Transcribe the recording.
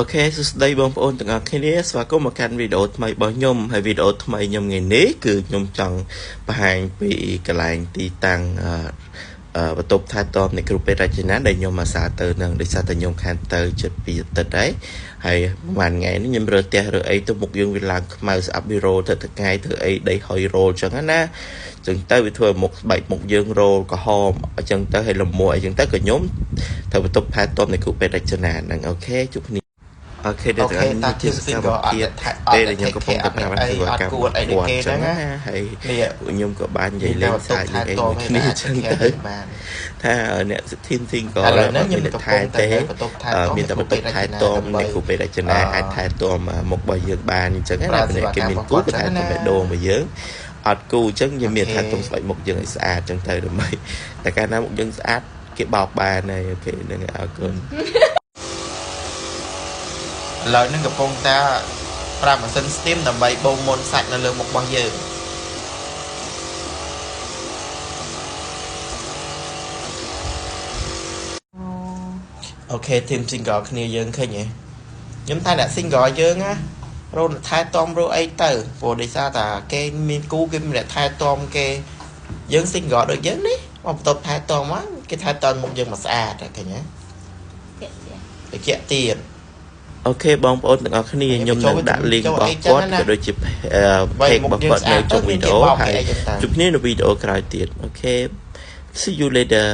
OK សួស្តីបងប្អូនទាំងអស់គ្នាស្វាគមន៍មកកាន់វីដេអូថ្មីរបស់ខ្ញុំហើយវីដេអូថ្មីខ្ញុំថ្ងៃនេះគឺខ្ញុំចង់បង្ហាញពីកន្លែងទីតាំងបន្ទប់ថែទាំនៃគ្រូពេទ្យរចនាដែលខ្ញុំអាសាទៅនឹងដោយសារតែខ្ញុំខានទៅជិត2អាទិត្យហើយហើយប្រហែលថ្ងៃនេះខ្ញុំរើផ្ទះរើអីទៅមុខយើងវាឡើងខ្មៅស្អាប់វីរ៉ូទៅថ្ងៃធ្វើអីដីហុយរ៉ូលចឹងណាចឹងទៅវាធ្វើឲ្យមុខស្បែកមុខយើងរ៉ូលក្រហមអញ្ចឹងទៅហើយលមួអីចឹងទៅក៏ខ្ញុំត្រូវបន្ទប់ថែទាំនៃគ្រូពេទ្យរចនាហ្នឹង OK ជួបគ្នា OK ដែល អូខេ ទាំង តា នេះជា ធីម សកម្ម ស៊ីងក៏អ ភាព ត់ថែអត់ ពេលដែល ថេ ខ្ញុំកំ កខេ ពុងតែប្រើ អត់មានអី ប្រាស់សេវា អត់ កម្ម គួតអីដូច របស់គាត់ គេ ចឹង ហ្នឹងណា ណាហើយ នេះ ពួកខ្ញុំក៏បាននិយាយ មានតែ លេង បន្ទប់ សើចលេងថែទាំ អីមួយគ្នា ឯណាអាច ចឹង ថេកខេ ទៅ យើងបាន ថាអ្នកធីមស៊ីងក៏ ឥឡូវហ្នឹង អត់ ខ្ញុំ មានអ្នកថែ កំពុងតែ ទេ នៅបន្ទប់ថែទាំ មានតែ នៃគ្រូ បន្ទប់ថែ ពេទ្យរចនា ទាំ ដើម្បី នៃគ្រូពេទ្យរច អឺ នាអាចថែទាំមុខរបស់យើងបានអញ្ចឹង ប្រើ ណាព្រោះ សេវា គេមាន កម្មរបស់ គូគេថែ គាត់ចឹងណា ទាំបេះដូងរបស់យើងអត់គូអញ្ចឹងយើង អូ មាន ខេ ថែទាំស្បែកមុខយើងឲ្យស្អាតអញ្ចឹងទៅដើម្បីតែកាលណាមុខយើងស្អាតគេបោកបានហើយ OK ហ្នឹងហើយអរគុណ ឥឡូវហ្នឹងកំពុងតែប្រើម៉ាស៊ីន steam ដើម្បីបូមមុនសាច់នៅលើមុខរបស់យើង OK team single គ្នាយើងឃើញទេខ្ញុំថាអ្នក single យើងណារត់ថែទាំរកអីទៅព្រោះដោយសារតែគេមានគូគេមានអ្នកថែទាំគេយើង single ដូចយើងនេះមកបន្ទប់ថែទាំមកគេថែទាំមុខយើងមកស្អាតឃើញទេ ទៀតទៀត តិចទៀត OK បងប្អូនទាំងអស់គ្នា ហើយ ខ្ញុំ បញ្ចូល នឹងដាក់ link ចូល របស់ អីចឹង គាត់ ណា ក៏ដូចជា បី page មុខ របស់គាត់ យើងស្អា នៅចុ តទៅមាន ងវីដេអូ គេបោក ហើយ គេអីចឹងទៅ ជួបគ្នានៅវីដេអូក្រោយទៀត OK see you later.